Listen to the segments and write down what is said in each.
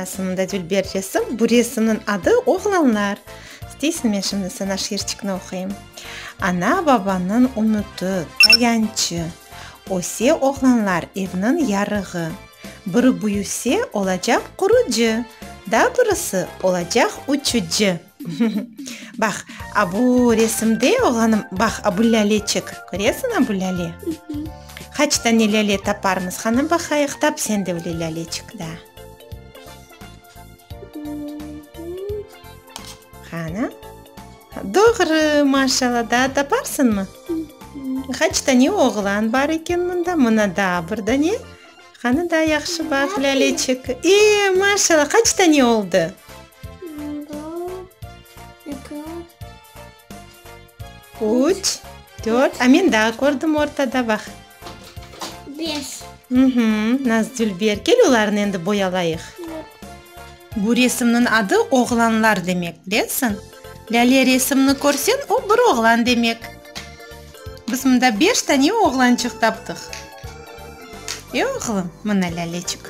Nasıl mında dülber resim? Bu resimniñ adı Oğlanlar. İsteysiñ, men şimdi saña şiirçikni oquyım? Ana-babanıñ ümüti, tayançı. Öse oğlanlar evniñ yarığı. Biri büyüse, olacaq qurucı, daa birisi olacaq uçucı. Baq, a bu resimde, oğlanım, baq, a bu lâleçik. Köresiñ, a bu lâle? Qaç tane lâle taparmız? Qani, baqayıq, tap sen de öyle lâleçik daa. Qani? Doğru, maşallah, daa taparsıñmı? Qaç tane oğlan bar eken mında? Mına daa bir dane. Qani, daa yahşı baq, lâleçik. E, maşallah, qaç tane oldı? Üç, dört, a men daa kördim ortada, baq. Beş. Naz dülber, kel olarnı endi boyalayıq. Bu resimniñ adı Oğlanlar demek, bilesiñ? Lâle resimni körseñ, o bir oğlan demek. Biz mında beş tane oğlançıq taptıq. E, oğlum, mına lâleçik.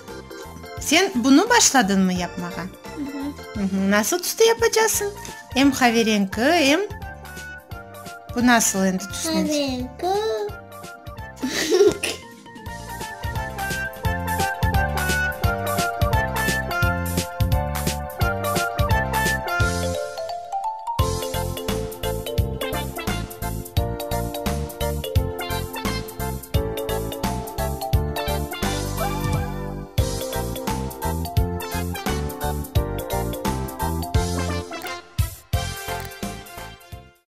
Sen bunı başladıñmı yapmağa? Nasıl tüste yapacasıñ? Em qaverenki, em... Bu nasıl endi tüsnen? Qaverenki.